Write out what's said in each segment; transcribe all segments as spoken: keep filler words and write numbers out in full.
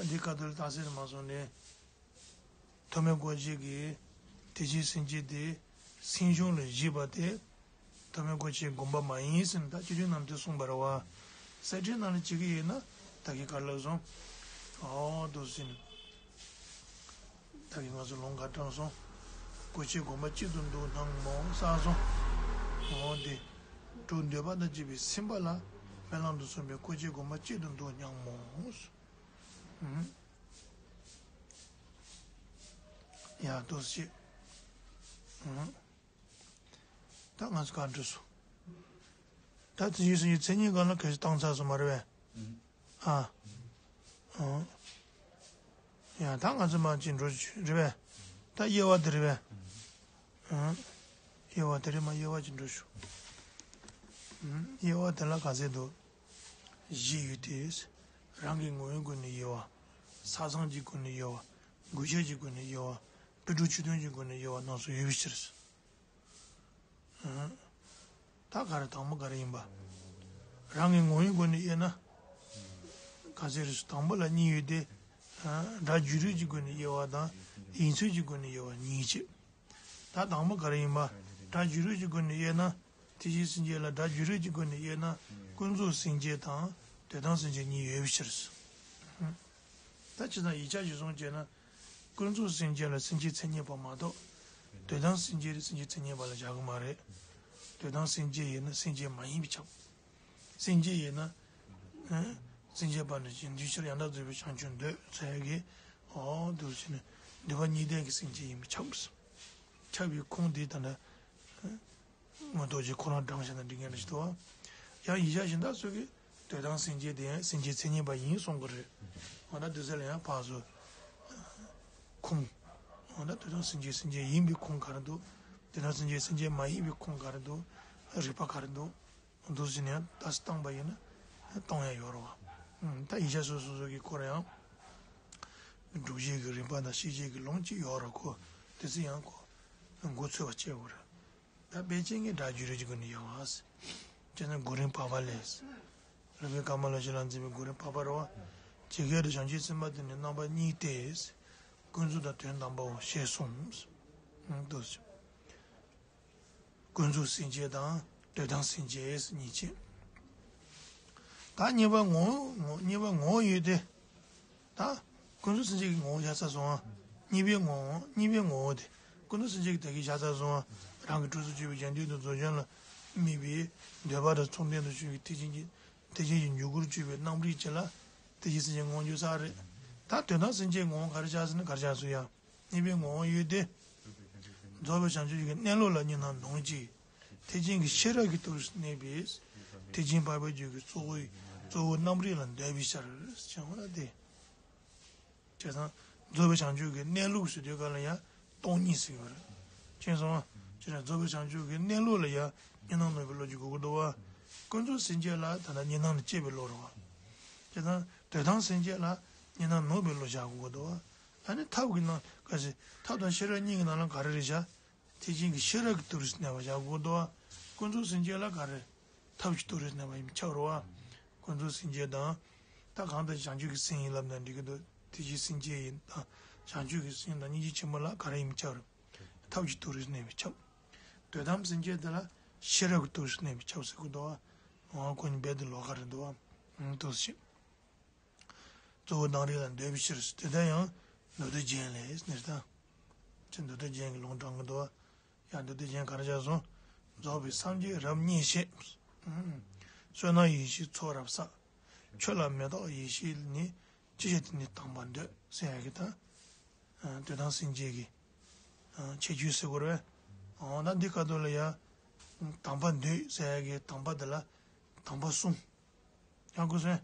འདི་ཁ་ཐུག་ལ་རྟགས་གསལ་མ་སོང་ནས། ཐོག་མའི་སྐོར་ཅན་གྱི་དེ་བཞིན་སེམས་བསྐྱེད་དེ་སེམས་བྱུང་ལ་བཞེད་པ་དེ་ཐོག་མའི་སྐོར་ཅན་སྒོམ་པ་མ་ཡིན་ཟེར་ནས་ད་སྤྱི་དོན་ནང་དུ་གསུངས་པ་རེད་བ། གསེར་ཕྲེང་ནང་ལ་བྱེད་ཀྱི་ཡིན་ན་ད་གིན་ག་ལབ་སོང་། ཨོ་འདུག་ཟེར་ནས། ད་གིན་ང་ཚོ་ལུང་ག་དྲངས་སོང་། སྐོར་ཅན་སྒོམ་པ་གཅིག་ཏུ་འདུག་སྙམ་མོ་བསམ་སོང་། ཨོ་དེ། དྲུག་འདོད་པ་དང་བཅས་པའི་སེམས་པ་ལ་སྨོན་ལམ་དུ་སོང་བའི་སྐོར་ཅན་སྒོམ་པ་གཅིག་ཏུ་འདུག་སྙམ་མོ། ཡ་ཏོ་ཤི། ད་ང་ཚོ་ག་འགྲོ་སོང་། ད་དེ་ཡིན་སོང་ཡིན་མཚན་ཉིད་གང་ལ་གལ་ཆེ་བཏང་ཚར་སོང་མ་རེད་པས། ཨ། ཡ་ད་ང་ཚོ་མ་ཅིག་འགྲོ་རེད་པས། ད་དབྱེ་བ་དེ་རེད་པས། དབྱེ་བ་དེ་རེད་མ་དབྱེ་བ་ཅིག་འགྲོ་ཞུ། དབྱེ་བ་དེ་ལ་ག་ཚད་འདུག་བཞི་ཡོད་དེ། རང་གི་ངོ་བོའི་སྒོ་ནས་དབྱེ་བ། ས་མཚམས་ཀྱི་སྒོ་ནས་དབྱེ་བ། དགོས་ཆེད་ཀྱི་སྒོ་ནས་དབྱེ་བ། དཔེ་སྒྲུབ་ཆོས་སྟོན་གྱི་སྒོ་ནས་དབྱེ་བ་རྣམས་སུ་ཡོད་པའི་ཕྱིར། ད་ག་རེ་དང་པོ་ག་རེ་ཡིན་པ། རང་གི་ངོ་བོའི་སྒོ་ནས་དབྱེ་ན། ག་ཚད་རེད་དང་པོ་ལ་གཉིས་ཡོད་དེ། སྒྲ་བརྗོད་རིགས་ཀྱི་སྒོ་ནས་དབྱེ་བ་དང་ཡིན་ཚུལ་གྱི་སྒོ་ནས་དབྱེ་བ་གཉིས་བྱེད། ད་དང་པོ་ག་རེ་ཡིན་པ། སྒྲ་བརྗོད་རིགས་ཀྱི་སྒོ་ནས་དབྱེ་ན། དེ་བཞིན་སེམས་བསྐྱེད་ལ་སྒྲ་བརྗོད་རིགས་ཀྱི་སྒོ་ནས་དབྱེ་ན། ཀུན་རྫོབ་སེམས་བསྐྱེད་དང་དོན་དམ་སེམས་བསྐྱེད་གཉིས་ཡོད་པའི་ཕྱིར། ད་ཅི་ལྟར་ཡིག་ཆ་ཞིག་བཟུང་བྱས་ན། ཀུན་རྫོབ་སེམས་བསྐྱེད་ལ་སེམས་བསྐྱེད་མཚན་ཉིད་པ་མ་གཏོགས། དོན་དམ་སེམས་བསྐྱེད་སེམས་བསྐྱེད་མཚན་ཉིད་པ་ལ་བཞག་གི་མ་རེད། དོན་དམ་སེམས་བསྐྱེད་ཡིན་ན་སེམས་བསྐྱེད་མ་ཡིན་པས་ཁྱབ། སེམས་བསྐྱེད་ཡིན་ན། སེམས་བསྐྱེད་པ་ནི་གཞན་དོན་ཕྱིར་ཡང་དག་རྫོགས་པའི་བྱང་ཆུབ་འདོད་ཟེར་གི། ཨོ་འདུག་ཟེར་ནས་འདོད་པ་གཉིས་ལྡན་གྱི་སེམས་བསྐྱེད་ཡིན་པས་ཁྱབ། ཁྱབ་པའི་ཁུངས་དེ་ད་ལྟ། མངོན་རྟོགས་ཀྱི་ཁོ་རང་བགྲང་བྱས་ན་འགྲིག་མཁན་རེད་ཤི་ཏོ། ཡང་ཡིག་ཆ་གཞན་དག་སོགས་ཀྱིས་དོན་དམ་སེམས་བསྐྱེད་དེ་ཡང་སེམས་བསྐྱེད་མཚན་ཉིད་པ་ཡིན་གསུང་གི་རེད། འོ་ན་དེ་ཚོ་ལ་ཡང་ཕར་ཚུར་ཁུངས། འོ་ན་དོན་དམ་སེམས་བསྐྱེད་སེམས་བསྐྱེད་ཡིན་པའི་ཁུངས་ག་རེ་འདུག་དོན་དམ་སེམས་བསྐྱེད་སེམས་བསྐྱེད་མ་ཡིན་པའི་ཁུངས་ག་རེ་འདུག་རིགས་པ་ག་རེ་འདུག་འདུག་ཟེར་ནས་ཡང་ལྟ་ས་བཏང་པ་ཡིན་ན་གཏོང་ཡ་ཡོད་རེད་བ། ད་ཡིག་ཆ་སོ་སོ་སོ་གི་སྐོར་ཡང་། སྒྲུབ་བྱེད་ཀྱི་རིམ་པ་དང་ཤེས་བྱེད་ཀྱི་ལུང་གཅིག་ཡོད་རེད་ཁོ། དེ་ཚོ་ཡང་ཁོ། མགོ་ཚོས་པ་བྱེད་དགོས་རེད། ད་དཔེ་ཅན་གྱི་སྒྲ་བརྗོད་རིགས་ཀྱི་སྒོ་ནས་ཡོང་བ། ཅེ་ན་གོ་རིམ་བར་པ་ལས། རིམ་པས་ཀ་མ་ལ་ཤི་ལ་འཛིན་པའི་གོ་རིམ་བར་པ་རེད་བ། ཇི་སྐད་དུ་བྱང་ཆུབ་སེམས་དཔའ་དེ་ནི་རྣམ་པ་གཉིས་ཏེ། ཀུན་རྫོབ་དང་དོན་དམ་པའོ་ཞེས་གསུངས། འདུག་ཀུན་རྫོབ་སེམས་བསྐྱེད་དང་དོན་དམ་སེམས་བསྐྱེད་གཉིས་ཆེ། ད་གཉིས་པ་ངོ་བོ་ངོ་གཉིས་པ་ངོ་བོ་ཡོད་དེ། ད་ཀུན་རྫོབ་སེམས་བསྐྱེད་ཀྱི་ངོ་བོ་ཡ་ཚ་སོང་ཨ། གཉིས་པའི་ངོ་བོ་གཉིས་པའི་ངོ་བོ་དེ། ཀུན་རྫོབ་སེམས་བསྐྱེད་ཀྱི་ད་གིན་བཞག་ཚར་སོང་ཨ། རང་གི་སྤྲོ་བསྡུ་སྤྱོད་པའི་རྒྱན་སྟོན་དང་རྫོགས་བྱང་ལ་དམིགས་པའི་འདོད་པ་དང་མཚུངས་ལྡན་དུ་བྱུང་བའི་ཐེག་ཆེན་གྱི་ཐེག་ཆེན་གྱི་འཇུག་སྒོར་སྤྱོད་པའི་རྣམ་རིག་ཅིག་ལ་ཐེག་ཆེན་སེམས་བསྐྱེད་ངོ་བོ་འཇུག་ས་རེད། ད་དོན་དམ་སེམས་བསྐྱེད་ངོ་བོ་ག་རེ་ཆགས་ཟེར་ན་ག་རེ་ཆགས་སོང་ཡ། གཉིས་པའི་ངོ་བོ་ཡོད་དེ། རྫོགས་པའི་བྱང་ཆུབ་ཀྱི་གནས་ལུགས་ལ་གཉིས་སྣང་ནོར་གྱི། ཐེག་ཆེན་གྱི་ཤེས་རབ་ཀྱི་སྟོབས་སུ་གནས་པའི། ཐེག་ཆེན་འཕགས་པའི་རྒྱུད་ཀྱི་གཙོ་བོའི་གཙོ་བོ་རྣམ་རིག་ལ་འདོད་པའི་ཕྱིར་ཞེས་པ་ལ་དེ། བྱས་ཙང་རྫོགས་པའི་བྱང་ཆུབ་ཀྱི་གནས་ལུགས་ཟེར་དུས་ག་ལ་ཡང་སྟོང་ཉིད་ཟེར་གྱི་རེད། ཅེས་གསུངས་པ། ཅེས་རྫོགས་པའི་བྱང་ཆུབ་ཀྱི་གནས་ལུགས་ལ་ཡང་གཉིས་སྣང་ནོར་བའི་བློ་ཅིག་དགོས་ཀྱི་འདུག་བ། ཀུན་རྫོབ་སེམས་བསྐྱེད་ལ་ད་ལྟ་གཉིས་སྣང་ནས་སྐྱེས་པའི་བློ་རེད་བ། བྱས་ཙང་དོན་དམ་སེམས་བསྐྱེད་ལ་གཉིས་སྣང་ནོར་བའི་བློ་བཞག་དགོས་ཀྱི་འདུག་བ། ཨ་ནི་ཐབས་ཀྱི་ནང་ག་ཞིག་ཐབས་དང་ཤེས་རབ་གཉིས་ཀྱི་ནང་ལ་ག་རེ་རེད་བཞག་ཐེག་ཆེན་གྱི་ཤེས་རབ་ཀྱི་སྟོབས་རིས་གནས་པ་བཞག་དགོས་འདུག་བ། ཀུན་རྫོབ་སེམས་བསྐྱེད་ལ་ག་རེ། ཐབས་ཀྱི་སྟོབས་རིས་གནས་པ་ཡིན་པས་ཁྱབ་རེད་བ། ཀུན་རྫོབ་སེམས་བསྐྱེད་དང་། ད་གང་ལྟར་བྱང་ཆུབ་ཀྱི་སེམས་ཡིན་ལབ་ན་འགྲིག་གི་འདུག་ཐེག་ཆེན་སེམས་བསྐྱེད་ཡིན་དང་བྱང་ཆུབ་ཀྱི་སེམས་དང་སྙིང་རྗེ་ཆེན་པོ་ལ་ག་རེ་ཡིན་པས་ཁྱབ་རེད། ཐབས་ཀྱི་སྟོབས་རིས་གནས་པས་ཁྱབ། དོན་དམ་སེམས་བསྐྱེད་དེ་ལ་ཤེས་རབ་ཀྱི་སྟོབས་རིས་གནས་པས་ཁྱབ་ཟེར་གི་འདུག་བ། འོ་ཁོ་གཉིས་རྦད་དེ་ལོགས་ཀ་རེད་འདུག་བ། འདུག་ཟེར། གཙོ་བོ་རྣམ་རིག་ལ་འདོད་པའི་ཕྱིར་དེ་ལྟར་ཡང་མདོ་སྡེ་རྒྱན་ལས་ཟེར་ད། ཅི་མདོ་སྡེ་རྒྱན་གྱི་ལུང་དྲངས་ཀྱི་འདུག་བ། ཡང་མདོ་སྡེ་རྒྱན་ག་རེ་བྱས་སོང་། རྫོགས་པའི་སངས་རྒྱས་རབ་བརྙེས་ཞེས། བསོད་ནམས་ཡེ་ཤེས་ཚོགས་རབ་བསགས། ཆོས་ལ་མི་རྟག་ཡེ་ཤེས་ནི། ཅི་ཞིག་དེ་ནི་དམ་པར་འདོད་ཟེར་ཡ་གི་ད། དོན་དམ་སེམས་བསྐྱེད་ཀྱི། ཁྱད་ཆོས་ཟེར་དགོས་རེད། འོ་ན་འདི་ཁ་ཐུག་ལ་ཡ། དམ་པར་འདོད་ཟེར་ཡ་གི་དམ་པ་དེ་ལ། དམ་པ་གསུམ། ཡང་ཀུན་སེམས།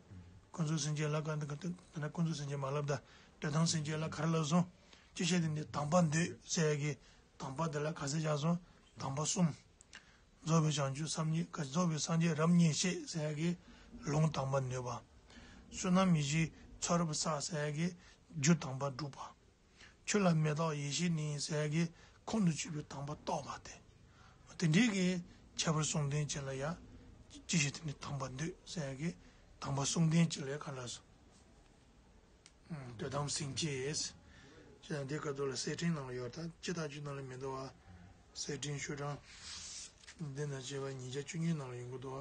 ཀུན་རྫོབ་སེམས་བསྐྱེད་ལ་ཀ་འདི་ཀ་ཏི་ད་ནི་ཀུན་རྫོབ་སེམས་བསྐྱེད་མ་ལབ་ད། དོན་དམ་སེམས་བསྐྱེད་ལ་ག་རེ་ལབ་སོང་། ཅི་ཞིག་དེ་ནི་དམ་པར་འདོད་ཟེར་ཡ་གི་དམ་པ་དེ་ལ་ག་ཚད་བཞག་སོང་། དམ་པ་གསུམ། རྫོགས་པའི་བྱང་ཆུབ་སེམས་ཉིད་ཀ་རྫོགས་པའི་སངས་རྒྱས་རབ་བརྙེས་ཞེས་ཟེར་ཡ་གི་ལུང་དམ་པར་འདོད་པ། བསོད་ནམས་ཡེ་ཤེས་ཚོགས་རབ་བསགས་ཟེར་ཡ་གི་རྒྱུ་དམ་པར་སྒྲུབ་པ། ཆོས་ལ་མི་རྟག་ཡེ་ཤེས་ནི་ཟེར་ཡ་གི་ཁོང་དུ་ཆུད་པའི་དམ་པ་རྟོགས་པ་སྟེ། དེ་འདྲའི་གི་ཁྱད་པར་གསུམ་ལྡན་ཅིག་ལ་ཡ། ཅི་ཞིག་དེ་ནི་དམ་པར་འདོད་ཟེར་ཡ་གི་དམ་པ་གསུམ་ལྡན་ཅིག་ལ་ཡ་ག་ལ་སོང་། དོན་དམ་སེམས་བསྐྱེད། ཅེས་དང་འདི་སྐབས་དུ་ལ་གསེར་ཕྲེང་ནང་ལ་ཡོད། ད་སྤྱི་ལྟར་ཅིག་ནང་ལ་མི་འདུག་བ། གསེར་ཕྲེང་ཤོག་གྲངས་འདི་ན་བྱས་པ་ཉིས་བརྒྱ་བཅུ་གཉིས་ནང་ལ་ཡོང་གི་འདུག་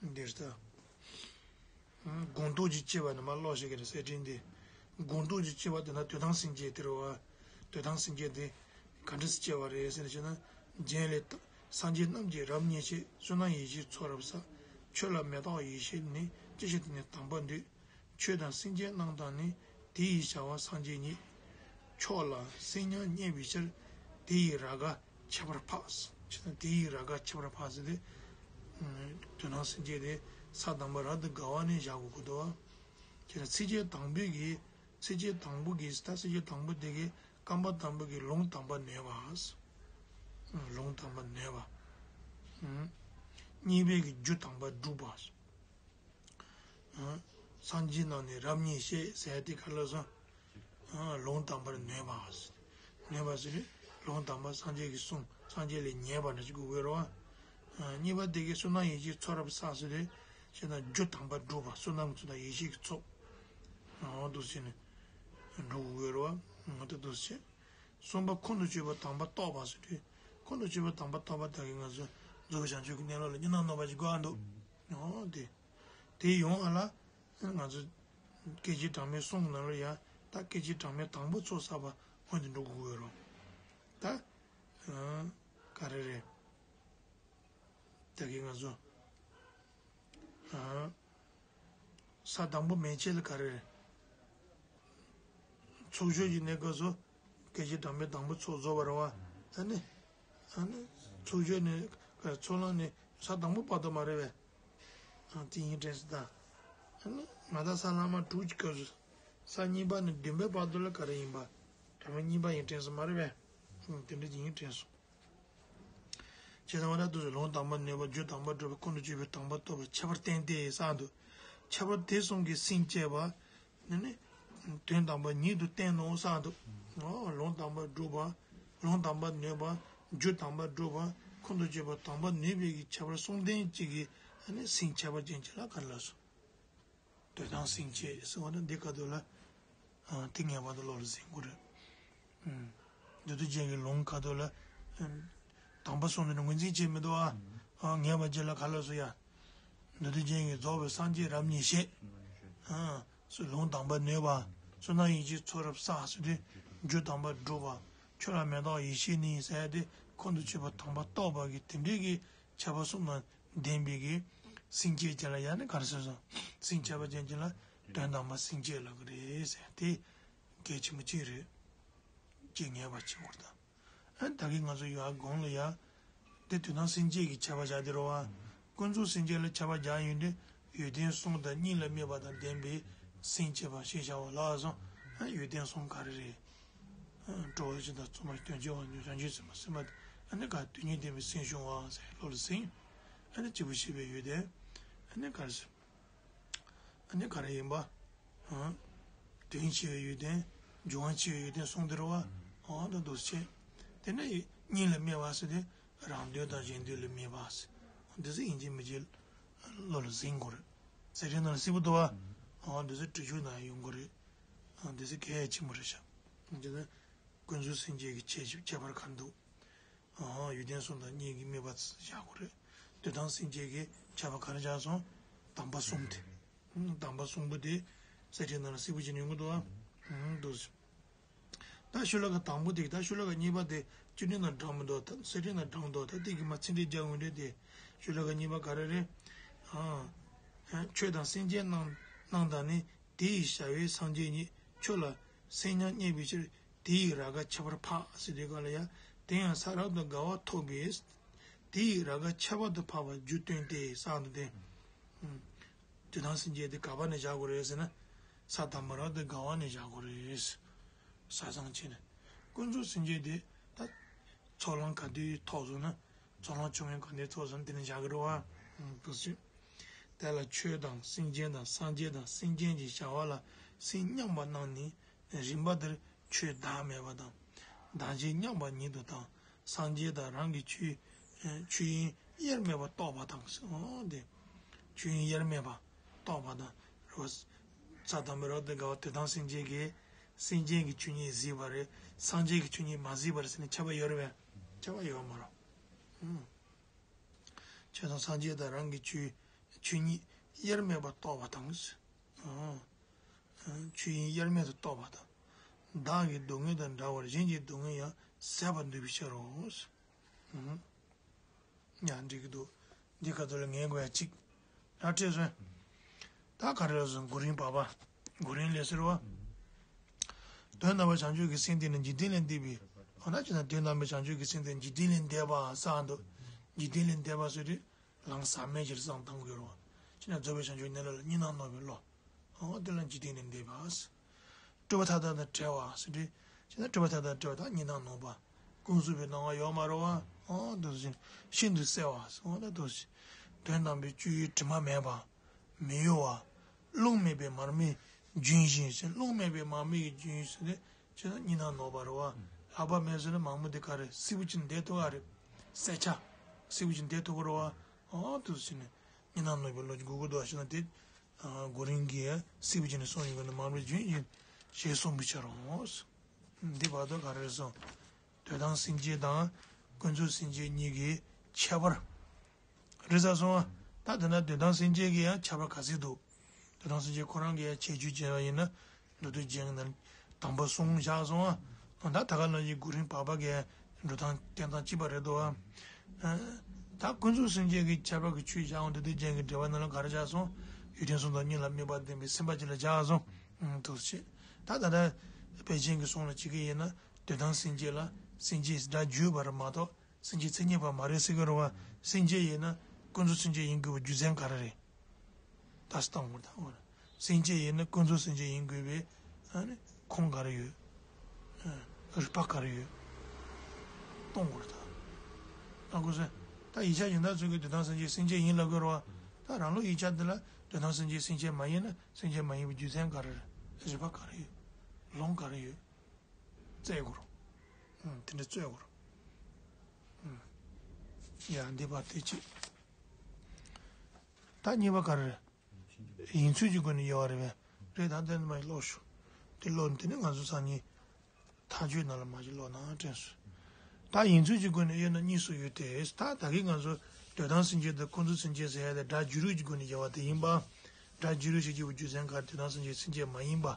བ། འདིར་ལྟ། སྒོང་རྡོག་ཅིག་བཅད་པ་ནི་མ་ཀློག་ཤེས་ཀྱི་རེད། གསེར་ཕྲེང་འདི། སྒོང་རྡོག་ཅིག་བཅད་པ་དེ་ན་དོན་དམ་སེམས་བསྐྱེད་དེ་རེད་བ། དོན་དམ་སེམས་བསྐྱེད་དེ་ག་འདྲ་སེ་བསྐྱེད་པ་རེད་ཟེར་ན་བྱས་ན། རྒྱན་ལས། སངས་རྒྱས་རྣམས་ཀྱིས་རབ་མཉེས་བྱེད། བསོད་ནམས་ཡེ་ཤེས་ཚོགས་རབ་བསགས། ཆོས་ལ་མེ་ཏོག་ཡེ་ཤེས་ནི། ཅི་ཞིག་དེ་ནི་དམ་པར་འདོད། ཆོས་དང་སེམས་བསྐྱེད་རྣམས་དང་ནི། དེ་ཡི་བྱ་བ་སངས་རྒྱས་ཉིད། མཆོག་ལ་སེམས་མཉམ་བརྙས་པའི་ཕྱིར། དེ་ཡི་རྭ་ཁ་ཁྱད་པར་འཕགས། ཅེས་དང་དེ་ཡི་རྭ་ཁ་ཁྱད་པར་འཕགས་ཟེར་ཏེ། དོན་དམ་སེམས་བསྐྱེད་དེ་ས་དང་པོ་རབ་ཏུ་དགའ་བ་ནས་བཞག་དགོས་ཀྱི་འདུག་བ། ཅེས་དང་ཚིགས་བཅད་དང་པོའི་གི། ཚིགས་བཅད་དང་པོ་གི་ད་ཚིགས་བཅད་དང་པོ་དེ་གི་རྐང་པ་དང་པོ་གི་ལུང་དམ་པར་ནོད་པ། ལུང་དམ་པར་ནོད་པ། གཉིས་པའི་གི་རྒྱུ་དམ་པར་སྒྲུབ་པ། སངས་རྒྱས་རྣམས་ནི་རབ་མཉེས་བྱེད་ཟེར་ཏེ་ག་ལ་སོང་། ལུང་དམ་པར་ནོད་པ། ནོད་པ་ཟེར་ནི་ལུང་དམ་པ་སངས་རྒྱས་ཀྱི་གསུང་སངས་རྒྱས་ལས་ཉན་པ་འདྲ་ཅིག་དགོས་ཀྱི་རེད་བ། གཉིས་པ་དེ་གའི་བསོད་ནམས་ཡེ་ཤེས་ཚོགས་རབ་བསགས་ཟེར་ཏེ། བྱས་ན་རྒྱུ་དམ་པར་སྒྲུབ་པ་བསོད་ནམས་ཚོགས་དང་ཡེ་ཤེས་ཀྱི་ཚོགས། འོ་འདུག་སེ་བྱས་ནས་འགྲོ་དགོས་ཀྱི་རེད་བ། འོ་ད་འདུག་སེ་བྱས། གསུམ་པ་ཁོང་དུ་ཆུད་པ་དམ་པ་རྟོགས་པ་ཟེར་ཏེ། ཁོང་དུ་ཆུད་པ་དམ་པ་རྟོགས་པ་དག་གིས་ང་ཚོ་རྫོགས་པའི་བྱང་ཆུབ་ཀྱི་གནས་ལུགས་ལ་གཉིས་སྣང་གནོད་པ་ཞིག་དགོས་ཨ་འདུག་འོ་དེ། དེ་ཡོང་བ་ལ་ང་ཚོ་སྐད་ཅིག་གྲངས་མེད་གསུམ་ནང་ལ་ཡ། ད་སྐད་ཅིག་གྲངས་མེད་དང་པོ་ཚོགས་བསགས་པ་སྔོན་དུ་འགྲོ་དགོས་ཀྱི་རེད། ད་ག་རེ་རེད། ད་གིན་ང་ཚོ་ས་དང་པོ་མན་ཆད་ལ་ག་རེ་རེད། ཚོགས་ཆོས་ཀྱི་གནས་སྐབས་སུ་སྐད་ཅིག་གྲངས་མེད་དང་པོ་ཚོགས་རྫོགས་པ་རེད་བ། ཨ་ནི། ཨ་ནི། ཚོགས་ཆོས་ནི་ཚོགས་ལམ་ནི་ས་དང་པོ་བར་དུ་མ་རེད་པས། ཨ་དེ་ཡིན་དྲན་སོང་ད། ཨ་ནི་མ་དག་ས་ལམ་དྲུག་གི་སྐབས་སུ། ས་གཉིས་པ་ནི་བདུན་པའི་བར་དུ་ལ་ག་རེ་ཡིན་པ། གྲངས་མེད་གཉིས་པ་ཡིན་དྲན་སོང་མ་རེད་པས། ཨ་དེ་འདྲ་ཅིག་ཡིན་དྲན་སོང་། ཇི་ལྟར་བ་ལྟར་དུ་ལུང་དམ་པར་ནོད་པ་རྒྱུ་དམ་པར་སྒྲུབ་པ་ཁོང་དུ་ཆུད་པའི་དམ་པར་རྟོགས་པ་ཁྱད་པར་བསྟན་ཏེ་གསུངས་འདུག་ཁྱད་པར་དེ་གསུམ་གྱིས་སེམས་བསྐྱེད་པ། ནི་ནི། དོན་དམ་པ་ཉིད་དུ་བསྟན་ནོ་གསུངས་འདུག་ལུང་དམ་པར་སྒྲུབ་པ། ལུང་དམ་པར་ནོད་པ། རྒྱུ་དམ་པར་སྒྲུབ་པ། ཁོང་དུ་ཆུད་པ་དམ་པར་ནོད་པའི་གི་ཁྱད་པར་གསུམ་ལྡན་གཅིག་གིས་ནི་སེམས་ཁྱད་པར་ཅན་གཅིག་ལ་ག་རེ་ལབ་སོང་། དོན་དམ་སེམས་བསྐྱེད་ཟེར་བ་ནི་འདི་ཁ་ཐུག་ལ། དེ་ངེས་པར་དུ་བློ་ལ་ཟིན་དགོས་རེད། མདོ་སྡེ་རྒྱན་གྱི་ལུང་ཁ་ཐུག་ལ། དམ་པ་གསུམ་དེ་ནི་ངོས་འཛིན་བྱེད་མི་འདུག་ཨ། ངེས་པ་ཅིག་ལ་ག་ལ་སུ་ཡ། མདོ་སྡེ་རྒྱན་གྱི་རྫོགས་པའི་སངས་རྒྱས་རབ་མཉེས་བྱེད། ལུང་དམ་པར་ནོད་པ། བསོད་ནམས་ཡེ་ཤེས་ཚོགས་རབ་བསགས་ཟེར་ཏེ། རྒྱུ་དམ་པར་སྒྲུབ་པ། ཆོས་ལ་མེ་ཏོག་ཡེ་ཤེས་ནི་ཟེར་ཏེ་ཁོང་དུ་ཆུད་པ་དམ་པར་རྟོགས་པ་གི་དེ་འདྲའི་གི་ཁྱད་པར་གསུམ་དང་ལྡན་པའི་གི་སེམས་བསྐྱེད་ཅིག་ལ་ཡ་ནི་ག་རེ་ཟེར་སོང་། སེམས་ཁྱད་པར་ཅན་ཅིག་ལ་དོན་དམ་པ་སེམས་བསྐྱེད་ལབ་གི་རེད་ཟེར་དེ་གལ་ཆེན་པོ་གཅིག་རེད། ཅེས་ངེས་པ་བྱེད་དགོས་རེད་ད། ཨ་ད་གིན་ང་ཚོ་ཡར་གོང་ལ་ཡ། དེ་དོན་དམ་སེམས་བསྐྱེད་ཀྱི་ཁྱད་པར་བཞག་དེ་རེད་བ། ཀུན་རྫོབ་སེམས་བསྐྱེད་ལ་ཁྱད་པར་བཞག་ཡོང་དུས་ཡོན་ཏན་གསུམ་དང་གཉིས་ལ་དམིགས་པ་དང་ལྡན་པའི་སེམས་བསྐྱེད་པ་ཞེས་བྱ་བ་ལ་སོགས། ཡོན་ཏན་གསུམ་ག་རེ་རེད། འགྲོ་བ་སྤྱི་དང་བཙུན་མ་དོན་བྱེད་པ་ཉོན་བྱང་ཆུབ་སེམས་དཔའ་སེམས་དཔའ། ཨ་ནི་ག་དོན་གཉིས་ལྡན་པའི་སེམས་བྱུང་བ་ཟེར་བློ་ལ་ཟིན། ཨ་ནི་གཅིག་པུ་ཤེས་པའི་ཡོན་ཏན། ཨ་ནི་ག་རེ་ཟེར། ཨ་ནི་ག་རེ་ཡིན་པ། དོན་ཆེ་བའི་ཡོན་ཏན། འབྱུང་བ་ཆེ་བའི་ཡོན་ཏན་གསུམ་དེ་རེད་བ། འོ་ད་འདུག་སེ་བྱས། དེ་ནས་གཉིས་ལ་དམིགས་པ་ཟེར་དུས་རང་དོན་དང་གཞན་དོན་ལ་དམིགས་པ་ཟེར། འདི་ཚོ་ཡིན་གཅིག་མིན་གཅིག་བློ་ལ་ཟིན་དགོས་རེད། གསེར་ཕྲེང་ནང་ལ་གསལ་པོ་འདུག་བ། འོ་འདི་ཚོ་འབྲི་ཆུ་ནང་ཡོང་དགོས་རེད། འདི་ཚོ་གལ་ཆེན་པོ་རེད་ཤག་འདི་ཚོ་ཀུན་རྫོབ་སེམས་བསྐྱེད་ཀྱི་ཁྱད་ཁྱད་པར་ག་རེ་འདུག་ཨ། ཡོན་ཏན་གསུམ་དང་གཉིས་ཀྱི་དམིགས་པ་བཞག་དགོས་རེད། དོན་དམ་སེམས་བསྐྱེད་ཀྱི་ཁྱད་པར་ག་རེ་བཞག་སོང་། དམ་པ་གསུམ་དེ། དམ་པ་གསུམ་པོ་དེ་གསེར་ཕྲེང་ནང་ལ་གསལ་པོ་བྱས་ནས་ཡོང་གི་འདུག་ཨ། འདུག་སེ། ད་ཤོ་ལོ་ཀ་དང་པོ་དེ་ད་ཤོ་ལོ་ཀ་གཉིས་པ་དེ་བཅུ་གཉིས་ནང་དྲངས་མི་འདུག་ད་གསེར་ཕྲེང་ནང་དྲངས་འདུག་ད་དེ་གི་མ་ཚིག་འགྲེལ་རྒྱག་འོས་འདྲ་དེ། ཤོ་ལོ་ཀ་གཉིས་པ་ག་རེ་རེད། ཨ། ཆོས་དང་སེམས་བསྐྱེད་རྣམས་རྣམས་དང་ནི། དེ་ཡི་བྱ་བའི་སངས་རྒྱས་ཉིད། ཆོས་ལ་སེམས་མཉམ་བརྙས་པའི་ཕྱིར། དེ་ཡི་རྭ་ཁ་ཁྱད་པར་འཕགས་ཟེར་དུས་སྒང་ལ་ཡ། དེ་ཡང་ས་རབ་ཏུ་དགའ་བ་ཐོབ་པས། དེ་ཡི་རྭ་ཁ་ཁྱད་པར་དུ་འཕགས་པ་རྒྱུ་སྟོན་ཏེ་གསུངས་འདུག་སྟེ། དོན་དམ་སེམས་བསྐྱེད་དེ་ག་པ་ནས་བཞག་དགོས་རེད་ཟེར་ན། ས་དང་པོ་རབ་ཏུ་དགའ་བ་ནས་བཞག་དགོས་རེད། ས་བཟང་བྱས་ནས། ཀུན་རྫོབ་སེམས་བསྐྱེད་དེ་ད་ཚོགས་ལམ་ག་དུས་ཐོབ་སོང་ན། ཚོགས་ལམ་ཆུང་ངུ་ག་དུས་ཐོབ་སོང་ན་དེ་ནས་བཞག་གི་རེད་བ། འདུག་སེ། དེ་ལ་ཆོས་དང་སེམས་ཅན་དང་སངས་རྒྱས་དང་སེམས་ཅན་གྱི་བྱ་བ་ལ་སེམས་མཉམ་པ་རྣམས་ནི། རིམ་པ་དེར་ཆོས་བདག་མེད་པ་དང་། བདག་གཞན་མཉམ་པ་ཉིད་དུ་དང་། སངས་རྒྱས་དང་རང་གི་ཆོས་ཆོས་དབྱིངས་དབྱེར་མེད་པ་རྟོགས་པ་དང་། འོ་དེ། ཆོས་དབྱིངས་དབྱེར་མེད་པ་རྟོགས་པ་དང་། རོ། ས་དང་པོའི་རབ་ཏུ་དགའ་བ་དོན་དམ་སེམས་ཅན་གྱིས་སེམས་ཅན་གྱི་ཆོས་ཉིད་གཟིགས་པ་རེད། སངས་རྒྱས་ཀྱི་ཆོས་ཉིད་མ་གཟིགས་པ་རེད་ཟེར་ནས་ཁྱབ་པ་ཡོད་རེད་པས། ཁྱབ་པ་ཡོད་མ་རེད། ཨང་། ཁྱོད་དང་སངས་རྒྱས་དང་རང་གི་ཆོས་ཆོས་ཉིད་དབྱེར་མེད་པར་རྟོགས་པ་དང་། ཨང་། ཆོས་དབྱིངས་དབྱེར་མེད་དུ་རྟོགས་པ་དང་། བདག་གི་སྡུག་བསྔལ་དང་འདྲ་བར་གཞན་གྱི་སྡུག་བསྔལ་ཡང་ཟད་པར་འདོད་པའི་ཕྱིར་རོ། ཨང་། ཡང་འགྲིག་གི་འདུག་འདི་ག་ཚོད་ལ་ངས་དགོས་ཡ་གཅིག་ར་སྤྲད་སོང་། ད་ག་རེ་ལ་སོང་གོ་རིམ་བར་པ། གོ་རིམ་ལས་ཟེར་བ། དོན་དམ་པར་བྱང་ཆུབ་ཀྱི་སེམས་དེ་ནི་འཇིག་རྟེན་ལས་འདས་པའི། འོ་ན་ཅི་ན་དོན་དམ་པའི་བྱང་ཆུབ་ཀྱི་སེམས་དེ་འཇིག་རྟེན་ལས་འདས་པ་ས་འདུག་འཇིག་རྟེན་ལས་འདས་པ་ཟེར་དུས་ལམ་ཟག་མེད་ཀྱི་བསམ་བཏང་དགོས་རོགས། ཅི་ན་རྫོགས་པའི་བྱང་ཆུབ་གནས་ལུགས་ལ་གཉིས་སྣང་ནོར་བའི་བློ། འོ་དེ་ལ་འཇིག་རྟེན་ལས་འདས་པ། སྤྲོས་པ་མཐའ་དག་དང་བྲལ་བ་ཟེར་དུས། ཅི་ན་སྤྲོས་པ་མཐའ་དག་བྲལ་བ་དང་གཉིས་སྣང་ནོར་བ། ཀུན་རྫོབ་པའི་སྣང་བ་ཡོད་མ་རེད་བ། འོ་འདུག་ཟིན་ཤིན་ཏུ་གསལ་བ། འོ་ན་འདུག་ཟིན། དོན་དམ་པའི་སྤྱོད་ཡུལ་དྲི་མ་མེད་པ། མི་གཡོ་བ། རླུང་མེད་པའི་མར་མེའི་ལྗོན་ཤིང་ཟེར། རླུང་མེད་པའི་མར་མེ་ཡི་ལྗོན་ཤིང་ཟེར་ནས་ཅི་ན་གཉིས་སྣང་ནོར་བ་རེད་བ། ལྷག་པ་མེད་ཟེར་ན་མང་མོ་དེ་ག་རེ་སིལ་བུ་ཅིག་འདེད་ཐུབ་ག་རེད། སེར་ཆ། སིལ་བུ་ཅིག་འདེད་ཐུབ་ག་རེད་བ། འོ་འདུག་ཟིན་ནས་གཉིས་སྣང་ནོར་བའི་བློ་ཅིག་དགོས་ཀྱི་འདུག་ཟེར་ན་དེ། གོ་རིམ་གྱིས་སྲིད་པ་ཅན་ནས་གསུངས་ཡོད་པ་ནི་མར་མེ་ལྗོན་ཤིང་ཞེས་གསུངས་པའི་ཕྱིར་རོ། འདི་བར་དུ་ག་རེ་རེད་སོང་། དོན་དམ་སེམས་ཅན་དང་ཀུན་རྫོབ་སེམས་ཅན་གཉིས་ཀྱི་ཁྱད་པར། རེད་ས་སོང་ཨ། ད་དེ་ན་དོན་དམ་སེམས་ཅན་གྱི་ཡང་ཁྱད་པར་ག་ཚོད་འདུག་དོན་དམ་སེམས་ཅན་ཁོ་རང་གི་ཡང་ཁྱད་ཆོས་བྱས་པ་ཡིན་ན། མདོ་སྡེ་རྒྱན་གྱི་ནང་དང་པོ་གསུངས་བཞག་སོང་ཨ། ད་ད་ག་ནང་བཞིན་གོ་རིམ་བར་པ་གི་འགྲོ་སྟངས་བསྟན་སྟངས་གཅིག་པ་རེད་དོ། ད་ཀུན་རྫོབ་སེམས་ཅན་གྱི་ཁྱད་པར་གྱི་ཆོས་བཞག་འོང་དུས་དེ་རྒྱན་གྱི་འགྲེལ་པ་ནང་ལ་ག་རེ་བཞག་སོང་། ཡུལ་ཕྲན་གསུམ་དང་གཉིས་ལ་དམིགས་པ་ལྡན་པའི་སེམས་པ་གཅིག་ལ་བཞག་སོང་། འདུག་ཅེས། ད་ད་ལྟ་དཔེ་ཅན་གྱི་གསུང་ལ་བྱེད་ཀྱི་ཡིན་ན་དོན་དམ་སེམས་ཅན་ལ་སེམས་ཅན་སྒྲ་བརྗོད་པ་རེད་མ་གཏོགས་སེམས་ཅན་མཚན་ཉིད་པ་མ་རེད་ཟེར་གྱི་རེད་བ། སེམས་ཅན་ཡིན་ན་ཀུན་རྫོབ་སེམས་ཅན་ཡིན་དགོས་པའི་རྒྱུ་མཚན་ག་རེ་རེད། ད་སྟོང་བར་དང་། སེམས་ཅན་ཡིན་ན་ཀུན་རྫོབ་སེམས་ཅན་ཡིན་དགོས་པའི་ཨ་ནི་ཁུངས་ག་རེ་ཡོད། ཨ། རིགས་པ་ག་རེ་ཡོད། སྟོང་བར་དང་། ཨ་ཁུ་སེ། ད་ཡིག་ཆ་གཞན་དག་ཚོས་ཀྱི་དོན་དམ་སེམས་ཅན་སེམས་ཅན་ཡིན་ལབ་དགོས་རེད་བ། ད་རང་ལུགས་ཡིག་ཆ་འདི་ལ་དོན་དམ་སེམས་ཅན་སེམས་ཅན་མ་ཡིན་ན་སེམས་ཅན་མ་ཡིན་པའི་རྒྱུ་མཚན་ག་རེ་རེད། རིགས་པ་ག་རེ་ཡོད། ལུང་ག་རེ་ཡོད། བཙལ་དགོས་རེད། ཨ། དེ་འདྲ་བཙལ་དགོས་རེད། ཨ། ཡ་འདི་པ་དེ་ཅི། ད་གཉིས་པ་ག་རེ་རེད། ཡིན་ཚུལ་གྱི་སྒོ་ནས་དབྱེ་བ་རེད་པས། རེད་ད་དེ་ནི་མ་ཡིན་ཀློག་ཞུ། དེ་ཀློག་ནས་དེ་ནི་ང་ཚོ་སང་ཉིན་ཐག་གཅོད་ནང་ལ་མ་ཅིག་ཀློག་ན་དྲན་སོང་། ད་ཡིན་ཚུལ་གྱི་སྒོ་ནས་དབྱེ་ན་གཉིས་སུ་ཡོད་དེ། ད་ད་གིན་ང་ཚོ་དོན་དམ་སེམས་ཅན་དང་ཀུན་རྫོབ་སེམས་ཅན་ཟེར་ཡ་དེ་སྒྲ་བརྗོད་རིགས་ཀྱི་སྒོ་ནས་དབྱེ་བ་དེ་ཡིན་པ། སྒྲ་བརྗོད་རིགས་ཞེས་བརྗོད་པའི་རྒྱུ་མཚན་ག་རེ་དོན་དམ་སེམས་ཅན་སེམས་ཅན་མ་ཡིན་པ།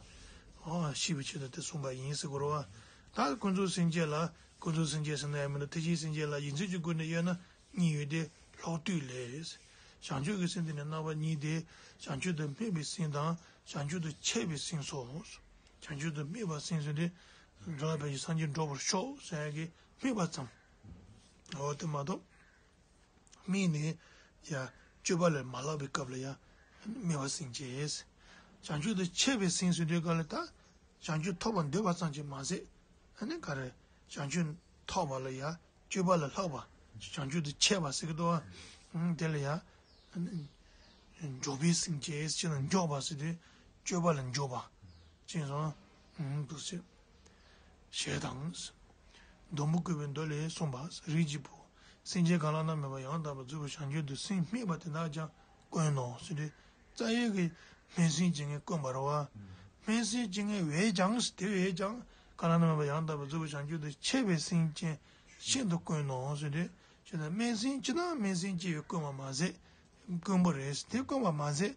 ཨོ་ཤེས་པའི་ཆེད་དུ་དེ་གསུངས་པ་ཡིན་ཟེར་དགོས་རེད་བ། ད་ཀུན་རྫོབ་སེམས་ཅན་ལ་ཀུན་རྫོབ་སེམས་ཅན་ཟེར་ན་ཡང་མི་འདུག་ཐེག་ཆེན་སེམས་ཅན་ལ་ཡིན་ཚུལ་གྱི་སྒོ་ནས་དབྱེ་ན། གཉིས་ཡོད་དེ། ལྷག་ཏུ་ལས། བྱང་ཆུབ་ཀྱི་སེམས་དེ་ནི་རྣམ་པ་གཉིས་ཏེ། བྱང་ཆུབ་ཏུ་སྨད་པའི་སེམས་དང་བྱང་ཆུབ་ཏུ་ཆེ་བའི་སེམས་སོ། བྱང་ཆུབ་ཏུ་སྨད་པ་སེམས་ཟེར་དུས། འགྲོ་ལ་ཕན་ཕྱིར་སངས་རྒྱས་འགྲུབ་པར་ཤོག་ཟེར་ཡ་གི་སྨད་པ་ཙམ། འོ་དེ་མ་གཏོགས། སྨད་ནས་ཡ་སྤྱོད་པ་ལས་མ་ལྷག་པའི་སྐབས་ལ་ཡ་སྨད་པ་སེམས་བསྐྱེད། བྱང་ཆུབ་ཏུ་ཆེ་བའི་སེམས་ཟེར་དུས་སྐབས་ལ་ད། བྱང་ཆུབ་ཐོབ་པར་འདོད་པ་ཙམ་གྱིས་མ་ཟད། ཨ་ནི་ག་རེ། བྱང་ཆུབ་ཐོབ་པ་ལ་ཡང་སྤྱོད་པ་ལ་ལྷག་པ། བྱང་ཆུབ་ཏུ་ཆེ་བ་ཟེར་གི་འདུག་བ། དེ་ལ་ཡང་། འཇོག་པའི་སེམས་བསྐྱེད་ཅེས་ན་འཇོག་པ་ཟེར་དུས་སྤྱོད་པ་ལ་འཇོག་པ། ཅེས་སོ། འདུག་ཟེར། ཞེས་དང་། སྡོང་པོ་བཀོད་པའི་མདོ་ལས་གསུངས་པ། རིགས་ཀྱི་བུ། སེམས་ཅན་གང་ལ་རྣམ་སྨིན་པ་ཡང་དག་པར་རྫོགས་པའི་བྱང་ཆུབ་ཏུ་སེམས་སྨད་པ་དེ་དག་ཀྱང་དཀོན་ནོ་ཟེར་དུས། རྩ་བའི་གི་སྨད་སེམས་ཅན་གྱིས་དཀོན་པ་རེད་བ། སྨད་སེམས་ཅན་གྱིས་བས་ཀྱང་དེ་བས་ཀྱང་གང་ལ་རྣམ་སྨིན་པ་ཡང་དག་པར་རྫོགས་པའི་བྱང་ཆུབ་ཏུ་ཆེ་བའི་སེམས་ཅན་ཤིན་ཏུ་དཀོན་ནོ་ཟེར་ཏེ། ཞེ་ན་སྨད་སེམས་ཅན་དང་སྨད་སེམས་ཅན་གྱིས་དཀོན་པ་མ་ཟད། དཀོན་པོ་རེད་དེ་དཀོན་པ་མ་ཟད།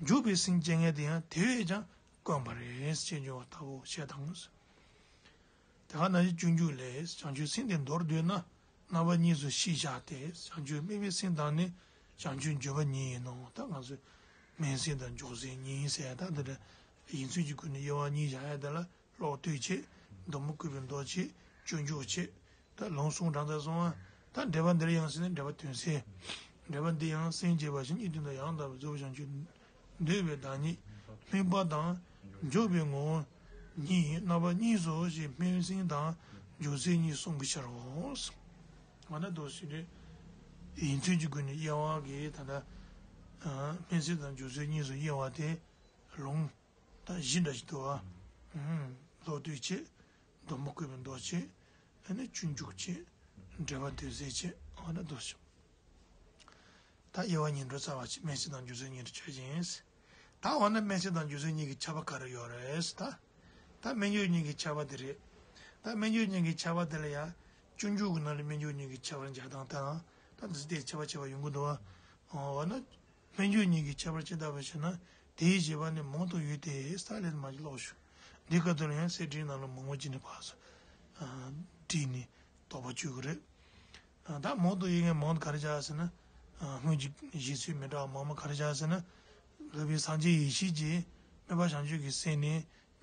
འཇུག་པའི་སེམས་ཅན་ངན་དེ་ཡང་དེ་བས་ཀྱང་དཀོན་པ་རེད་ཅེས་འབྱུང་བ་ལྟ་བུ་ཞེས་དང་། དེ་ག་ནང་བཞིན་སྤྱོད་འཇུག་ལས་བྱང་ཆུབ་སེམས་དེ་མདོར་བསྡུས་ན། རྣམ་པ་གཉིས་སུ་ཕྱེ་བཞག་སྟེ། བྱང་ཆུབ་སྨད་པའི་སེམས་དང་ནི་བྱང་ཆུབ་འཇུག་པ་ཉིད་ཡིན་ནོ། ད་ང་ཚོས་སྨད་སེམས་དང་འཇུག་སེམས་གཉིས་ཟེར་ཡ་ད་འདི་འདྲ་ཡིན་ཚུལ་གྱི་སྒོ་ནས་དབྱེ་བ་གཉིས་བཞག་ཡ་དེ་ལ་ལྷག་ཏུ་ཆེ། སྡོང་པོ་བཀོད་པའི་མདོ་ཆེ། སྤྱོད་འཇུག་ཆེ། ད་ལུང་གསུམ་གྲངས་ཚད་གསུམ་པ། ད་འགྲེལ་པ་འདིར་ཡང་ཟེར་ན་འགྲེལ་པ་དོན་གསལ། འགྲེལ་པ་འདི་ཡང་སེམས་བསྐྱེད་པ་བཞི་ཉིད་དོན་དུ་ཡང་དག་པར་རྫོགས་པའི་བྱང་ཆུབ། འདོད་པའི་བདག་ཉིད་སྨད་པ་དང་། འཇུག་པའི་ངོ་བོ་ཉིད་རྣམ་པ་གཉིས་སོ་ཞེས་སྨད་སེམས་དང་འཇུག་སེམས་གཉིས་གསུངས་པའི་ཕྱིར་རོ། ང་ད་དོ་ཞིག་རེད། ཡིན་ཚུལ་གྱི་སྒོ་ནས་དབྱེ་བ་གི་ད་ལྟ་སྨད་སེམས་དང་འཇུག་སེམས་གཉིས་སུ་དབྱེ་བ་དེ་ལུང་ད་བཞི་འདྲ་ཞིག་འདུག་བ། ལྷག་ཏུ་ཆེ། སྡོང་པོ་བཀོད་པའི་མདོ་ཆེ། ཨ་ནི་སྤྱོད་འཇུག་ཆེ། འགྲེལ་པ་དོན་གསལ་ཆེ། ཨ་ན་དོ་ཞིག་ད་དབྱེ་བ་གཉིས་འགྲོ་རྩ་བ་ཆེ་སྨད་སེམས་དང་འཇུག་སེམས་གཉིས་ཀྱི་ཆོས་ཅན། ད་འོ་ན་སྨེ་བསྲེགས་དང་འཇུག་ཚུལ་གཉིས་ཀྱི་ཁྱད་པར་ག་རེ་ཡོད་རེད་ཟེར་ད། ད་སྨེ་འཇུག་གཉིས་ཀྱི་ཁྱད་པར་དེ་རེད། ད་སྨེ་འཇུག་གཉིས་ཀྱི་ཁྱད་པར་དེ་ལ་ཡང་སྤྱོད་འཇུག་གི་ནང་ལ་སྨེ་འཇུག་གཉིས་ཀྱི་ཁྱད་པར་འཇལ་སྟངས་དེ་དང་ད་འདི་ཚོ་དེ་ཁྱད་པར་ཕྱེ་བ་ཡོང་གི་འདུག་བ། འོ་ན། སྨེ་འཇུག་གཉིས་ཀྱི་ཁྱད་པར་ཅི་ལྟ་བུ་ཞེ་ན། དེའི་བཞེད་པ་ནི་མང་དུ་ཡོད་དེ་ས་ལས་མ་ཅིག་ཀློག་ཞུ། འདི་སྐབས་དུ་ལ་ཡང་གསེར་ཕྲེང་ནང་ལ་མང་པོ་ཅིག་ནས་ཕར་ཚུར་བྲིས་ནས་དོགས་པ་གཅོད་ཀྱི་རེད། ད་མང་དུ་ཡོད་མཁན་མང་དུ་ག་རེ་བྱ་ཟེར་ན། སྔོན་གྱི་བཞེད་ཚུལ་མི་འདྲ་བ་མང་པོ་ག་རེ་བྱ་ཟེར་ན། སློབ་དཔོན་སངས་རྒྱས་ཡེ་ཤེས་ཀྱིས་སྨོན་པ་བྱང་ཆུབ་ཀྱི་སེམས་ནི་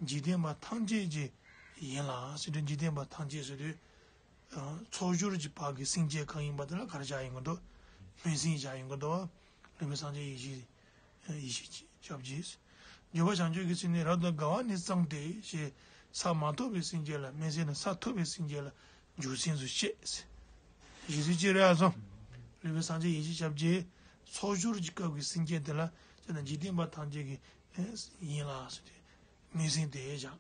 འཇིག་རྟེན་པ་ཐམས་ཅད་ཀྱི་ཡིན་ལ་ཟེར་དུས། འཇིག་རྟེན་པ་ཐམས་ཅད་ཟེར་དུས། ཚོགས་སྦྱོར་གྱི་བར་གྱི་སེམས་བསྐྱེད་གང་ཡིན་པ་དེ་ལ་ག་རེ་བྱ་ཡིན་གྱི་འདུག་སྨོན་སེམས་བྱ་ཡིན་གྱི་འདུག་སློབ་དཔོན་སངས་རྒྱས་ཡེ་ཤེས། ཡེ་ཤེས་ཀྱི་ཞབས་རྗེས། འཇུག་པ་བྱང་ཆུབ་ཀྱི་སེམས་ནི་རབ་ཏུ་དགའ་བ་ནི་གཙང་སྟེ་ཞེས། ས་མ་ཐོབ་པའི་སེམས་བསྐྱེད་ལ་སྨོན་སེམས་ནི་ས་ཐོབ་པའི་སེམས་བསྐྱེད་ལ་འཇུག་སེམས་སུ་བཤད། ཞེས་ཚིག་གཅིག་རེད་ཨ་སོང་། སློབ་དཔོན་སངས་རྒྱས་ཡེ་ཤེས་ཞབས་རྗེས། ཚོགས་སྦྱོར་གྱི་སྐབས་ཀྱི་སེམས་བསྐྱེད་དེ་ལ་ཅེ་ན་འཇིག་རྟེན་པ་ཐམས་ཅད་ཀྱི་ཡིན་ལ་ཟེར་ཏེ། སྨོན་སེམས་དེ་བཞག་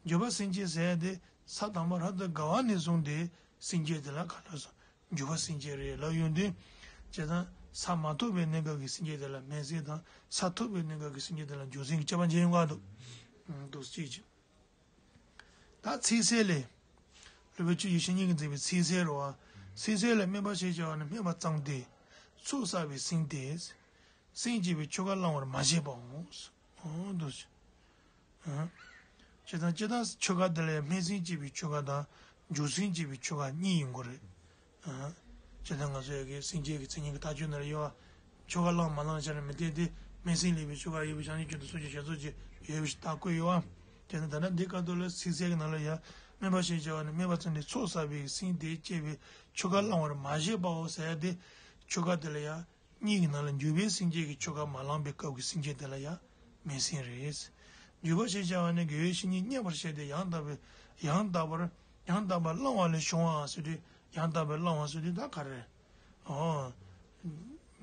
འཇུག་པ་སེམས་བསྐྱེད་ཟེར་ཏེ་ས་དང་པོ་རབ་ཏུ་དགའ་བ་ནས་བཟུང་སྟེ་སེམས་བསྐྱེད་དེ་ལ་ག་ལ་སོང་། འཇུག་པ་སེམས་བསྐྱེད་རེད་ལབ་ཡོང་དུས། བྱས་ཙང་ས་མ་ཐོབ་པའི་གནས་སྐབས་ཀྱི་སེམས་བསྐྱེད་དེ་ལ་སྨོན་སེམས་དང་ས་ཐོབ་པའི་གནས་སྐབས་ཀྱི་སེམས་བསྐྱེད་དེ་ལ་འཇུག་སེམས་ཀྱི་ཁྱད་པར་འབྱེད་ཡོང་ག་འདུག་འདུག་སེ་བྱེད་ཅིང་། ད་ཚིག་གསལ་ལས། སློབ་དཔོན་ཆོས་ཀྱི་བཤེས་གཉེན་གྱིས་མཛད་པའི་ཚིག་གསལ་རོ། ཚིག་གསལ་ལས་སྨོན་པ་ཞེས་བྱ་བ་ནི་སྨོན་པ་གཙང་སྟེ། ཚོགས་བསགས་པའི་སེམས་ཏེ། སེམས་བསྐྱེད་པའི་ཆོ་ག་བླང་བར་མ་བྱས་པའོ། འོ་འདུག་སེ། བྱས་ཙང་སྤྱིར་བཏང་ཆོ་ག་འདི་ལ་སྨོན་སེམས་བསྐྱེད་པའི་ཆོ་ག་དང་འཇུག་སེམས་བསྐྱེད་པའི་ཆོ་ག་གཉིས་ཡོང་གི་རེད། བྱས་ཙང་ང་ཚོ་ཡ་གི་སེམས་བསྐྱེད་ཀྱི་མཚན་ཉིད་ཀྱི་ཐག་གཅོད་ནང་ལ་ཡོད་པ། ཆོ་ག་བླངས་མ་བླངས་བྱས་ན་མི་འཐད་དེ་སྨོན་སེམས་ལེགས་པའི་ཆོ་ག་ཡོད་པའི་བྱང་ཆུབ་ཀྱི་དོན་དུ་གསུངས་ཀྱི་ཞེས་སོགས་ཀྱི་ཡོད་པའི་ཞིག་ད་བཀོད་ཡོད་པ། བྱས་ཙང་ད་ལྟ་འདི་སྐབས་ཐོག་ལ་ཚིག་གསལ་གྱི་ནང་ལ་ཡ་སྨོན་པ་ཞེས་བྱ་བ་ནི་སྨོན་པ་ཙམ་ལས་ཚོགས་བསགས་པའི་སེམས་དེ་བསྐྱེད་པའི་ཆོ་ག་བླང་བར་མ་བྱས་པའོ་ཟེར་ཡ་དེ། ཆོ་ག་དེ་ལ་ཡ། གཉིས་ཀྱི་ནང་ལ་འཇུག་པའི་སེམས་བསྐྱེད་ཀྱི་ཆོ་ག་མ་བླངས་པའི་སྐབས་ཀྱི་སེམས་བསྐྱེད་དེ་ལ་ཡང་སྨོན་སེམས་རེད། འཇུག་པ་ཞེས་བྱ་བ་ནི་དགེ་བའི་བཤེས་གཉེན་བསྙེན་པར་བྱས་ཏེ་ཡང་དག་པའི་ཡང་དག་པར་ཡང་དག་པར་བླང་བ་ལས་བྱུང་བ་ཟེར་དུས་ཡང་དག་པར་བླང་བ་ཟེར་དུས་ད་ག་རེ། ཨོ།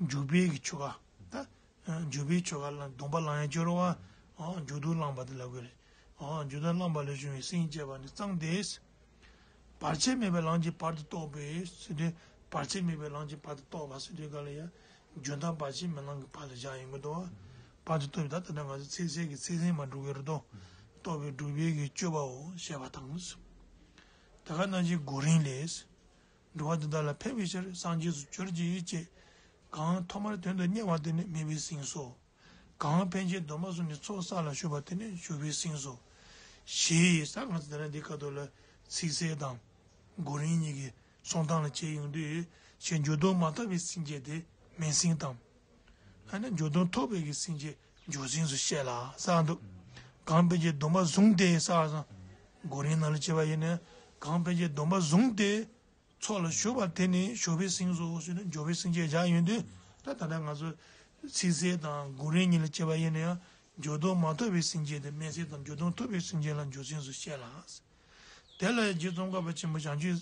འཇུག་པའི་གི་ཆོ་ག་ད། འཇུག་པའི་ཆོ་ག་ལ་སྡོམ་པ་བླང་ཡང་སྦྱོར་བ། འཇུག་ལྡོག་བླངས་པ་དེ་ལབ་དགོས་རེད། འཇུག་ལྡོག་བླངས་པ་ལས་བྱུང་བའི་སེམས་བསྐྱེད་པ་ནི་གཙང་སྟེ། བར་ཆད་མེད་པའི་ལམ་གྱི་བར་དུ་རྟོགས་པའི་ཟེར་དུས། བར་ཆད་མེད་པའི་ལམ་གྱི་བར་དུ་རྟོགས་པ་ཟེར་དུས་ག་ལ་ཡ། འཇུག་ལྡོག་བར་ཆད་མེད་ལམ་གྱི་བར་དུ་བཞག་ཡོང་གི་འདུག་བ། བར་དུ་རྟོགས་པའི་ད་ལྟ་ང་ཚོ་ཚིག་གསལ་གྱི་ཚིག་ཟིན་མ་འགྲོ་གི་རེད་དོ། རྟོགས་པའི་སྒྲུབ་པའི་གི་སྤྱོད་པའོ་ཞེས་པ་དང་། ད་ག་ནང་བཞིན་གོ་རིམ་ལས། འགྲོ་བ་འདི་དག་ལ་ཕན་པའི་ཕྱིར་སངས་རྒྱས་སུ་གྱུར་ཅིག་ཅེས། གང་ཐོག་མར་དོན་དུ་གཉེར་བ་དེ་ནི་སྨོན་པའི་སེམས་སོ། གང་ཕན་ཆད་སྡོམ་པ་བཟུང་ནས་ཚོགས་བསགས་ལ་ཞུགས་པ་དེ་ནི་མཆོད་པའི་སེམས་སོ། ཞེས་ས་ང་ཚོ་དེ་རིང་འདི་སྐབས་ཐོག་ལ་ཚིག་གསལ་དང་། གོ་རིམ་གཉིས་ཀྱི་གསུང་སྟངས་ལ་དཔྱད་ཡོང་དུས་ཞེས་འཇུག་ལྡོག་མ་ཐོབ་པའི་སེམས་བསྐྱེད་དེ་སྨོན་སེམས་དང་། ཨ་ནི་འཇུག་ལྡོག་ཐོབ་པའི་གི་སེམས་བསྐྱེད་འཇུག་སེམས་སུ་བཤད་ལ་ཟེར་འདུག་གང་ཕན་ཆད་སྡོམ་པ་བཟུང་སྟེ་ཟེར་བ་སང་། གོ་རིམ་ནང་ལ་བྱས་པ་ཡིན་ན་གང་ཕན་ཆད་སྡོམ་པ་བཟུང་སྟེ། ཚོགས་ལ་ཞུགས་པ་དེ་ནི་ཞུགས་པའི་སེམས་སོ་ཞེས་ནས་འཇུག་པའི་སེམས་བསྐྱེད་བཞག་ཡོང་དུས་ད་ད་ལྟ་ང་ཚོ་ཚིག་གསལ་དང་གོ་རིམ་གཉིས་ལ་དཔྱད་པ་ཡིན་ན་ཡང་འཇུག་ལྡོག་མ་ཐོབ་པའི་སེམས་བསྐྱེད་དེ་སྨོན་སེམས་དང་འཇུག་ལྡོག་ཐོབ་པའི་སེམས་བསྐྱེད་ལ་འཇུག་སེམས་སུ་བཤད་ལ། དེ་ལ་རྗེ་ཙོང་ཁ་པ་ཆེན་པོ་བྱང་ཆུབ་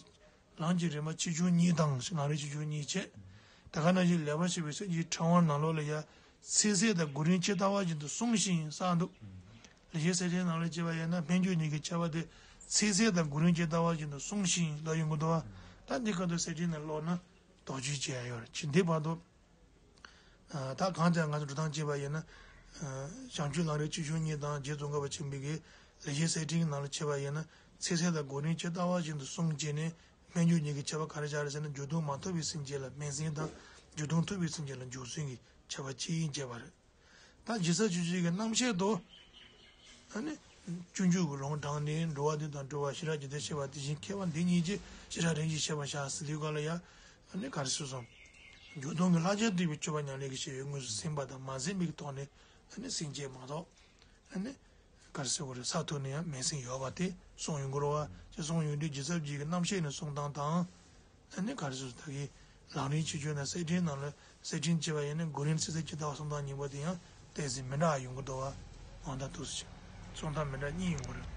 ལམ་གྱི་རིམ་པ་ཆེ་ཆུང་གཉིས་དང་ངང་རིང་ཆེ་ཆུང་གཉིས་བྱས། ད་ག་ནང་བཞིན་ལེགས་པར་བཤད་པའི་གསེར་གྱི་ཕྲེང་བ་ནང་ལོགས་ལ་ཡང་ཚིག་གསལ་དང་གོ་རིམ་ཇི་ལྟ་བ་བཞིན་དུ་གསུངས་ཤིང་ཟེར་འདུག་ལེགས་བཤད་གསེར་ཕྲེང་ནང་ལ་བྱས་པ་ཡིན་ན་སྨོན་འཇུག་གཉིས་ཀྱི་ཁྱད་པར་དེ་ཚིག་གསལ་དང་གོ་རིམ་ཇི་ལྟ་བ་བཞིན་དུ་གསུངས་ཤིང་ལབ་ཡོང་གི་འདུག་བ། ད་འདི་ཁ་ཐུག་གསེར་ཕྲེང་ནས་ཀློག་ན་དོགས་གཅོད་བྱེད་ཡ་ཡོད་རེད། ཅི་འདི་བར་དུ། ད་གང་ལྟར་ང་ཚོ་འགྲོ་སྟངས་བྱས་པ་ཡིན་ན། བྱང་ཆུབ་ལམ་རིམ་ཆེ་ཆུང་གཉིས་དང་རྗེ་ཙོང་ཁ་པ་ཆེན་པོའི་གི་ལེགས་བཤད་གསེར་ཕྲེང་ནང་ལ་བྱས་པ་ཡིན་ན་ཚིག་གསལ་དང་གོ་རིམ་ཇི་ལྟ་བ་བཞིན་དུ་གསུངས་བྱས་ནས་སྨོན་འཇུག་གཉིས་ཀྱི་ཁྱད་པར་ག་རེ་ཆགས་རེད་ཟེར་ན་འཇུག་ལྡོག་མ་ཐོབ་པའི་སེམས་བསྐྱེད་ལ་སྨོན་སེམས་དང་འཇུག་ལྡོག་ཐོབ་པའི་སེམས་བསྐྱེད་ལ་འཇུག་སེམས་ཀྱི་ཁྱད་པར་གཅིག་ཡིན་བྱས་པ་རེད། ད་ཇི་ལྟར་ཆོས་ཅན་གྱི་རྣམ་བཤད་དུ། ཨ་ནི། སྤྱོད་འཇུག་གི་རང་དྲངས་ནས་འགྲོ་བ་འདི་དང་འགྲོ་བ་ཤེས་རབ་ཀྱི་དེ་བཤད་པ་དེ་བཞིན་མཁས་པ་འདི་གཉིས་ཀྱིས་ཤེས་རབ་རིམ་བཞིན་བཤད་པ་བྱ་ཟེར་དུས་ག་ལ་ཡ། ཨ་ནི་ག་རེ་ཟེར་སོང་། འཇུག་ལྡོག་གི་ལྷག་བཅས་བསྡུས་པའི་སྤྱོད་པ་ཉམས་ལེན་གྱི་བྱ་བའི་དངོས་སུ་ཟིན་པ་དང་མ་ཟིན་པའི་ཐོག་ནས་ཨ་ནི་སེམས་བསྐྱེད་མ་གཏོགས། ཨ་ནི། ག་རེ་ཟེར་དགོས་རེད་ས་ཐོག་ནས་ཡང་སྨོན་སེམས་ཡོད་པ་དེ་གསུངས་ཡོང་གི་རེད་བ། ཅེས་གསུངས་ཡོང་དུས་ཇི་ལྟར་ཆོས་ཅན་གྱི་རྣམ་བཤད་ནས་གསུང་སྟངས་དང་། ཨ་ནི་ག་རེ་ཟེར་ད་གི་ལམ་རིམ་ཆེ་ཆུང་ན་གསེར་ཕྲེང་ནང་ལ་གསེར་ཕྲེང་བྱས་པ་ཡིན་ན་གོ་རིམ་ཚིག་གསལ་ཇི་ལྟ་བ་གསུང་སྟངས་གཉིས་པོ་དེ་ཡང་ཏོག་ཙམ་མི་འདྲ་བ་ཡོང་གི་འདུག་བ། འོ་ད་འདུག་སེ་གསུང་སྟངས་མི་འདྲ་གཉིས་ཡོང་གི་རེད།